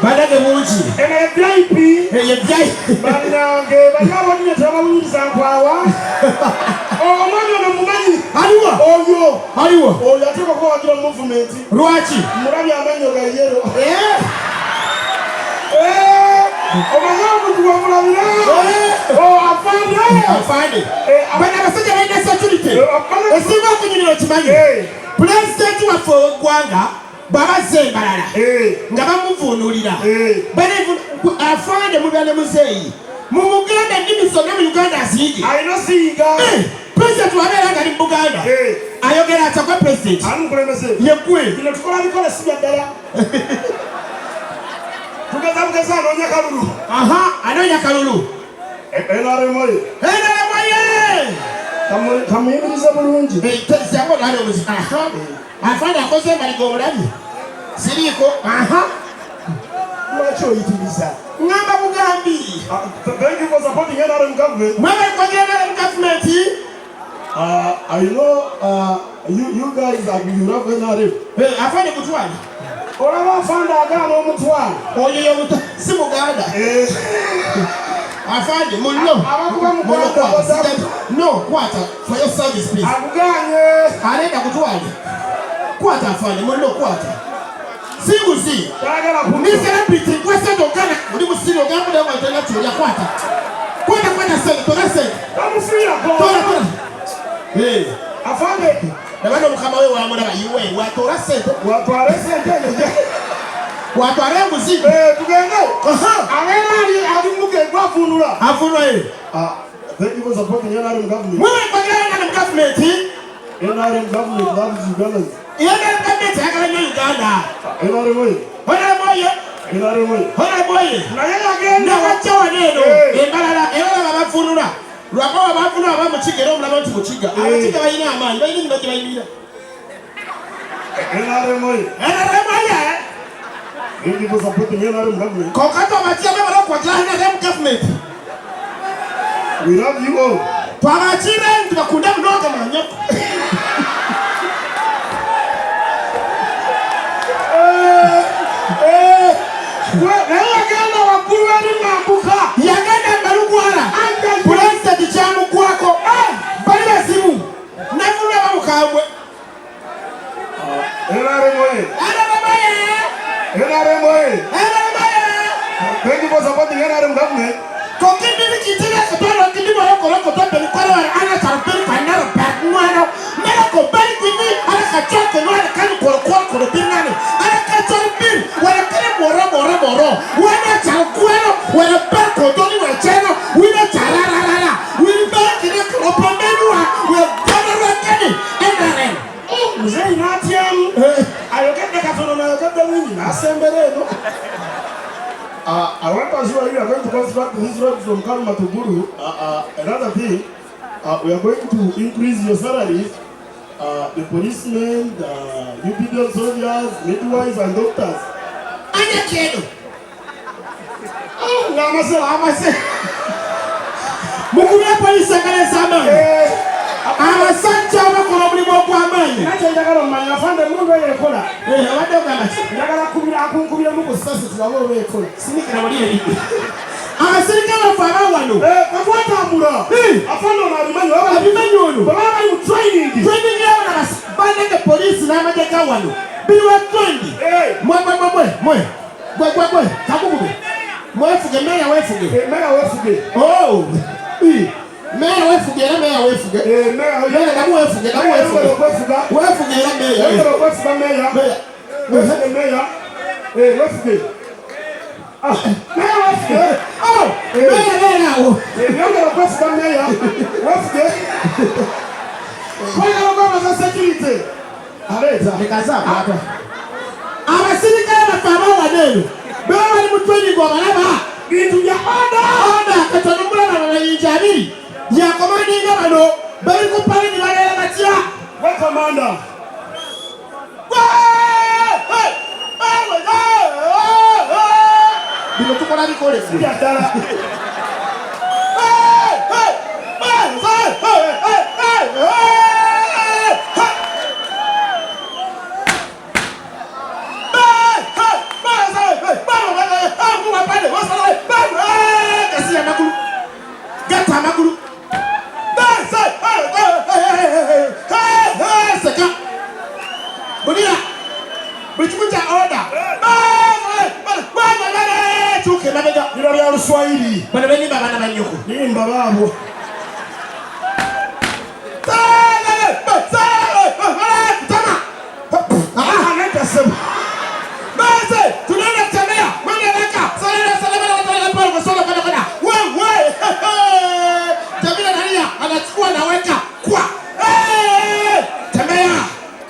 Banange mungi Banange bali abonye tebawuliriza nkwawa. Omwami ono mumanyi. Aliwa? Oyo. Aliwa? Oyo ateekwa kuba wagira movement. Lwaki? Mulabye amannyo ga yero. Eh? Eh, omanyi omuntu wamulabira. Eh. Oh, afande. Afande. Eh, Bano abasajja balina security. Esinga okunyumira okimanyi. Pulezidenti waffe ow'eggwanga bw'abazza embalala nga bamuvuunulira. Afande mubeera ne muzeeyi. Mumuganda ennimi zonna mu Uganda aziyige. Alina oziyiga. Pulezidenti wabeera nga ali mu Buganda. Ayogera atya gwe pulezidenti? Ani mukulembeze? Yeggwe. Bino tukola bikola si bya ddala. Tugeza bugeza anoonya kalulu. Aha, anoonya kalulu. NRM oye. NRM oye! Kamuyimirize bulungi. Zangu nalo omuzi. Aha. Afande akoze emaliga omulabye. Siriiko. Aha. Lwaki oyitiriza? Ngamba bugambi. Thank you for supporting NRM government. Mwebale kuwagira NRM government. I know you guys are, you love NRM. Afande kutwale. Olaba afande agaana omutwalo. Oyo yomuta si muganda. Afande mullo. Abakuba Mullo muganda kwata. baza- No, kwata for your service please. Akuganye. Alenda kutwale. Kwata afande mullo kwata. Singuzi. Tayagala ku- Ni celebrity gwe sente ogana oli musiri ogana kuddayo nga tolina kyolya kwata. Kwata kwata sente tola sente. Tamufiirako. Tola tola. Afande. Nabano mukama we wamulaba iwe watoola sente. Watwale sente ezo. Watwale enguzi. Tugende. Aha. Abeera ali mugendo avunula. Avunula ye. Thank you for supporting NRM government. Mwewe kwagira NRM government. NRM government loves Ugandans. NRM government ayagala nnyo Uganda. NRM oye. NRM oye. NRM oye. NRM oye. Naye yagenda. Nabajja wano eno. Embalala era babavunula. Lwako babavunula aba Mukiga era omulaba nti Mukiga. Abakiga balina amaanyi, balina enyuma gye bayimirira. NRM oye. NRM oye. Thank you for supporting NRM government. Kokato abatia baba okwagira NRM government. We love you all. Twabakira nti bakunda munonga manyoko. Naye yagenda waggulu eri Mambuka. Yagenda Mbalugwala. Pulezidenti kyamugwako. Bali bazibu. Navulula bamukambwe. NRM oye. NRM oye. NRM oye. NRM oye. Thank you for supporting NRM government. Kokindiri kitira kutwala okindiri wayokoloko topeni kwala wala ana charupeni kwa naro bagwano. Mara kobali kwini ala kachoko nwala kani korokoro korobinani. Ala kacharupeni wala kani moro moro moro. Wana charukwano wala bako doni wala cheno wina charararara. Wili baki na koropamenua wala gwana wakani NRM. Muzeeyi n'atyamu. Ayogedde katono n'ayogedde bingi n'asembera eno. I want to assure you we are going to construct this road from Karuma to Gulu. Another thing, we are going to increase your salaries. The policemen, the UPDF soldiers, midwives and doctors. Anya keno. Oh, namase. Amase. Mukubira poliisi engalo ez'amaanyi. Abasajja abakola omulimu ogw'amaanyi. Nakyo njagala omanya afande emundu eyo ekola. Obadde ogamba ki? Njagala akunkubiremu ku ssasi tulabe oba ekola. Sinikira muli eri. Abasirikale baffe aba wano. Bwe twatambula. Afande ono abimanyi, baba Abimanyi ono. Bwe baba bali mu training. Training y'abana banange poliisi n'amagye ga wano. Biri wa training. Mwe, mwe, mwe, mwe, mwe. Gwe, gwe, gwe, kakukube. Mwefuge, meya wefuge. Meya wefuge. Oh. Meya wefuge era meya wefuge. Meya Meya namu wefuge, namu wefuge. Meya wefuga. Wefuge era meya. Meya wefuga, meya. Meya. Wefuge, meya. Wefuge. Meya wefuge. Oh, meya, meya awo. Yongera okwefuga meya. Wefuge. Kwagala okwebaza security. Aleeta. Leka akwata. Abasirikale baffe abawano eno baba bali mu training, obalaba Bintu bya order. Order. Katono mulaba babayinja abiri yakomandinga bano bali ku parade, babeera batya? We commander. Bino tukola bikole. Bya ddala. Gasiya amagulu, gatta amagulu, seka bulira buli kimu kya order. Kyuka emabega. Bino bya Luswayiri. Bano benimba abaana ba nnyoko. Nimba baabo. Tama. Ah, nedda ssebo. Basi tunaenda kutembea mwende haraka. Salala salama na salama pale kwa solo kwenda kwenda. Wewe. Jamila nalia anachukua naweka kwa. Eh! Tembea.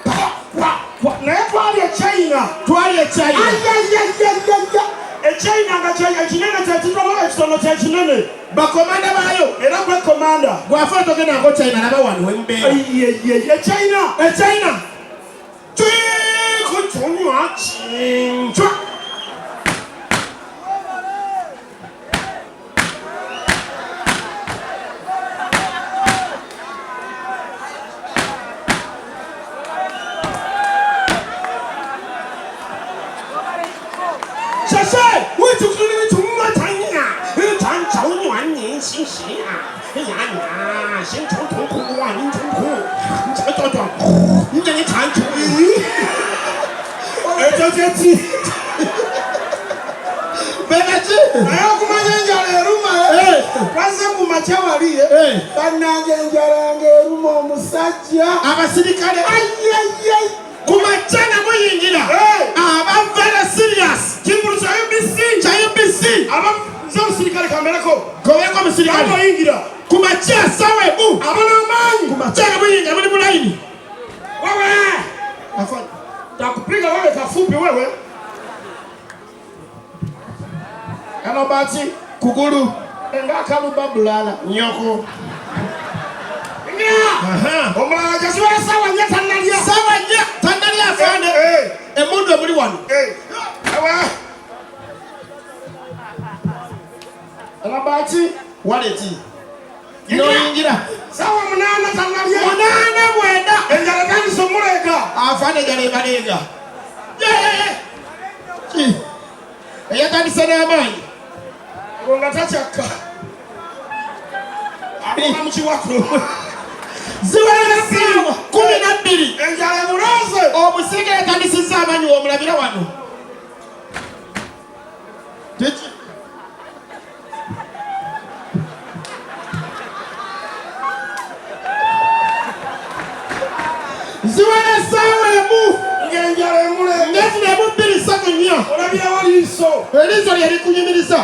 Pa kwa kwa. Naye twali e China. Twali e China. Ayayayayaya. E China nga ekinene kye kitono, ekitono kye kinene. Bakomanda bayo. Era gwe commander. Gwafa togenda ngo China naba wano wembeera. Ayayaya. E China. E China. Chui kuchonywa chinchwa. 小帅，我就是那个穷啊，长呀，长长远年轻时啊，哎呀呀，心穷痛苦啊，你穷苦，你这个壮壮，你这个长穷， Ekyo kye ki? Bebaki? Naye okumanya enjala eruma, twazze ku makya wali, bannange, enjala ng'eruma omusajja. Abasirikale Ayayay. Ku makya namuyingira aba very serious. Kivulu kya UBC. Kya UBC. Aba nze omusirikale kambereko. Gobeko omusirikale. Oyingira. Ku makya sawa emu. Abana amaanyi. Ku makya namuyingira muli mu layini. Wewe. Takupiga wewe kafupi wewe. Kanobati kugulu. Nga kaluba bulala. Nyoko. Ingira. Omulala jaziwera sawa nnya tannalya. Sawa nnya tannalya afande. Emundu emuli wano. Wewe. Kanobati. Waleti. Noyingira. Sawa 8 tannalya. 8 9. Enjala tandise omuleega. Afande enjala ebaleega. Ki? Eyatandise n'amaanyi. Olwo nga takyakka. Akoma mu kiwato. Ziwera essaawa 12. Enjala emuleeze. Omusirikale yatandisizza amaanyi w'omulabira wano. Kiki? Ziwera essaawa 1. Ng'enjala emuleega. Ng'ezino 1 2 3 4. Olabirawo liiso. Eriiso lye likunyumiriza.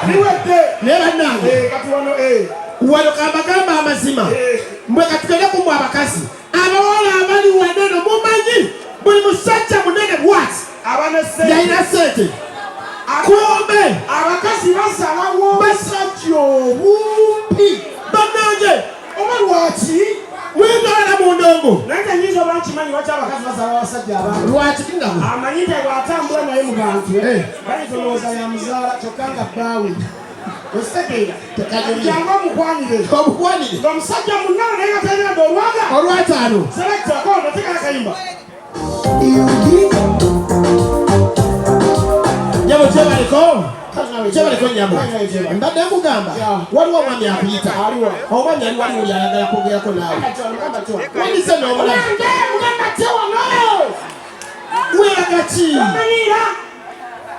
Biwedde. Naye bannange. Kati wano, Wano kambagamba amazima. Mbwe katugende kumwe abakazi. Abawala abali wano mumanyi buli musajja munene bw'ati. Aba ne ssente. Yalina ssente. Kumbe. Abakazi basalawo obusajja obumpi. Bannange. Oba lwaki? Mwetwala mu ndongo. Naye nnyinza oba nkimanyi lwaki abakazi basalawo abasajja abangi. Lwaki kingamu? Amanyi nti bw'atambula naye mu bantu, bayinza olowooza ya muzaala kyokka nga bbaawe. Ositegeera? Tekanyumye. Jangu omukwanire. Omukwanire. Ng'omusajja munnange naye nga talina dde olwaga. Olwataano. Selekita kono tekala kayimba. Nyabo kyebaliko. Kyebaliko nyabo. Mbadde nkugamba waliwo omwami akuyita. Omwami ali wali oli ayagala kwogerako naawe. Wandise n'omulala. Weeraga ki?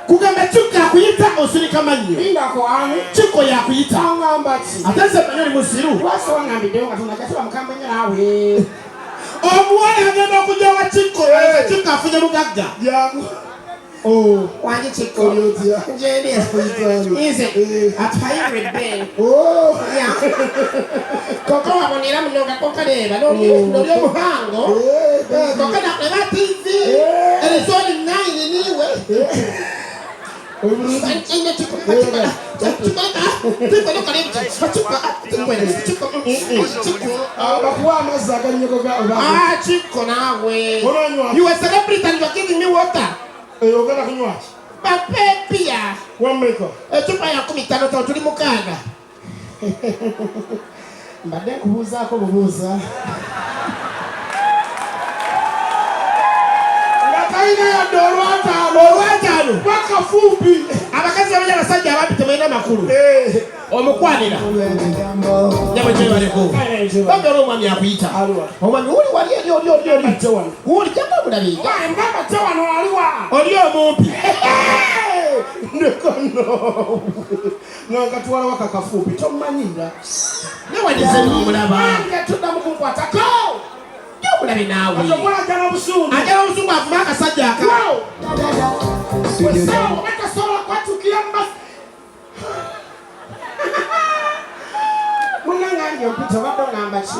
Kugamba Kikko akuyita osirika mannyo. Lindako ani? Kikko yakuyita. Aŋŋamba ki? Ate nze mmanyi oli musiru. Lwaki waŋŋambiddeyo nga tonajja tuba mukambwe nnyo naawe? Omuwala agenda okujja wa Kikko, Kikko afunye mugagga. Jangu. Oh. Wangi kiko. Oli otya? Njendi. Oyitaani? Nze Eh. Atuhairwe Ben. Oh. Yeah. Koko wabonera munonga kokareba noli Oh. noli omuhango. Eh, thank you. Koko nakureba TV. Eh. Erizoni 9 niwe. Oli bulungi? Ah, bakuwa amazzi agannyogoga oba Ah, Chiko nawe. Onanywa. You a celebrity and you are giving me water. Eh, ogenda kunywa ki? Bapepia. Wammeka? Ecupa ya 15 tano tuli mukaaga. Mbadde nkubuuzaako bubuuza. Nga talina yadde olwataano. Olwataano. Wakafuupi. Abakazi abalya abasajja abampi tebalina makulu. Eh. Omukwanira. Nyabo gyebaleko. Bambi oli omwami akuyita. Aliwa. Omwami uli wali eri oli oli oli. Ate wano. Uli janga omulabe. Mbamba te wano aliwa. Oli omumpi. Ndeko no. Nga nkatwala waka kafuupi tomanyira. Newanize n'omulaba. Nange tuddamu kunkwatako. Omulabe naawe. Ate ajala busungu. Ajala obusungu avuma akasajja aka. Wow. Wesawo batasobola kwatukira mu masi. Munnange ompita obadde ogamba ki?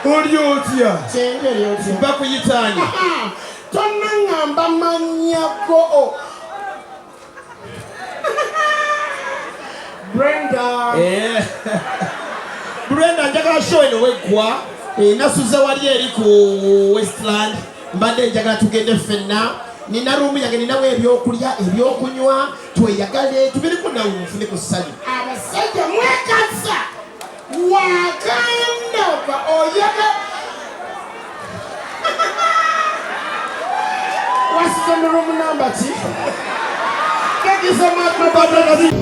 Oli otya? Kyenjo oli otya? Bakuyitaani? Tonnaŋŋamba mannya go. Brenda. Eh. Brenda njagala show eno weggwa. Eh, nasuze wali eri ku Westland mbadde njagala tugende ffenna nina ruumu yange ninawo ebyokulya ebyokunywa tweyagale tubiriko nawe nfune ku ssanyu. Abasajja mwekasa wagandaba oyaga wasize mu room number ki? Thank you so much, my brother.